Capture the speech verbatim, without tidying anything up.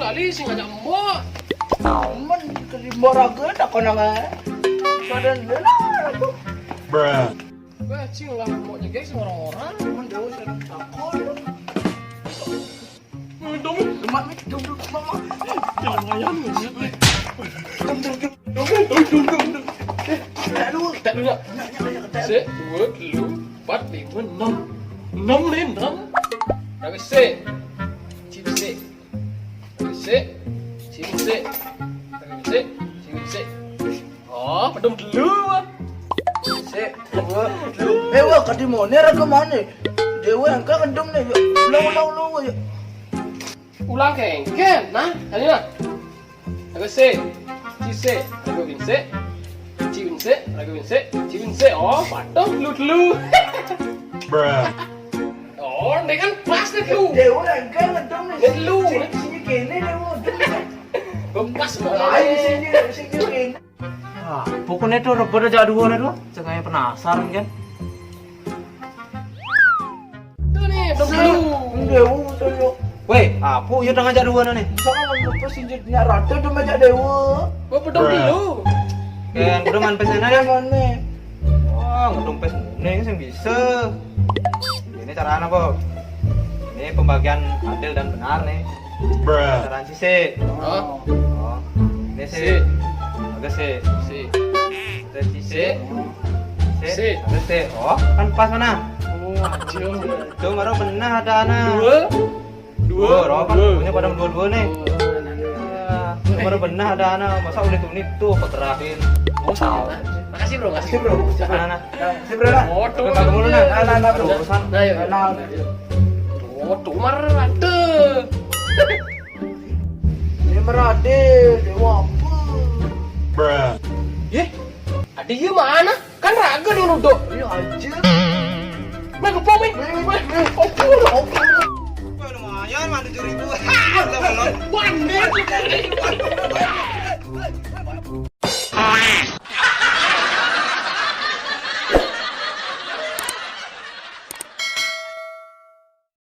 Kali sing ngajak mbok. Men, ke mbok raga tak kena ngai. Badan dia lah. Bruh. Wah, cing lah, mau nyegek sama orang-orang. Men, jauh sana takut. Dong, lemak, dong, dong, lemak, mak. Jangan ayam, ya. Dong, dong, dong, dong, dong, dong, dong. Eh, tak dulu. Tak dulu, tak. Nak, nak, nak, tak. Sik, dua, telu, empat, lima, enam. Enam, Le, enam. Dah, sik. Cip, sik. Sik, sik, sik. Sik, sik, sik. Oh, pedum telu. Sik, dua, telu. Eh, wah, kadi mone raga mane? Dewa angka ngendum ne, yuk. Ulang, ulang, ulang, yuk. Ulang kengken, nah, tadi nah. Raga sik, cip sik, raga bin sik, cip bin sik, raga bin sik, cip bin sik. Oh, pedum telu telu. Bruh. Oh, ini kan pas nih lu. Dewa angka ngendum ne. Ini lu. Sini, sini kene, Dewa. Bekas mau. Ayo, sini, sini kene. Ah, pokoknya tuh rebut aja dua nih tuh. Cenganya penasaran kan. Tuh nih, pedum telu. Dewa, betul, yuk. Weh, apa ya udah ngajak dua nih? Misalkan ngelupa sinjitnya rata udah ngajak Dewa. Gua pedum telu. Kan udah main pesan aja. Mana? Wah, ngedum pes mune sing bisa. Ini cara apa? Ini pembagian adil dan benar nih. Bruh. Cara sisi. Oh. Oh. Ini sih. Sik. Agak sih. Sik. Terus sisi. Sik. Sik. Sik. Agak sih. Oh, kan pas mana? Oh, anjir. Tuh, baru benar ada anak. Dua. Dua. Dua, roh, kan dua. Punya pada dua-dua nih. Oh. Iya. Baru benar ada anak. Masa ulit-ulit tuh, pergerakin. Oh, salah. Makasih, Bro. Makasih, Bro. Mana, nah? Nah, sip, Bro, nah. Oh, tuh. Kita dulu, nah. Nah, nah, nah, Bro. Ada urusan. Nah, yuk. Nah. Oh, tuh, Umar, ada. Ini merade, Dewa apa? Bruh. Eh, ada iya mana? Kan raga nih nuduk. Iya, aja. Nah, gepong, eh. Weh, weh, weh. Oke, oke. Wah, lumayan, mah tujuh ribu. Belum, belum. Wah, anjir.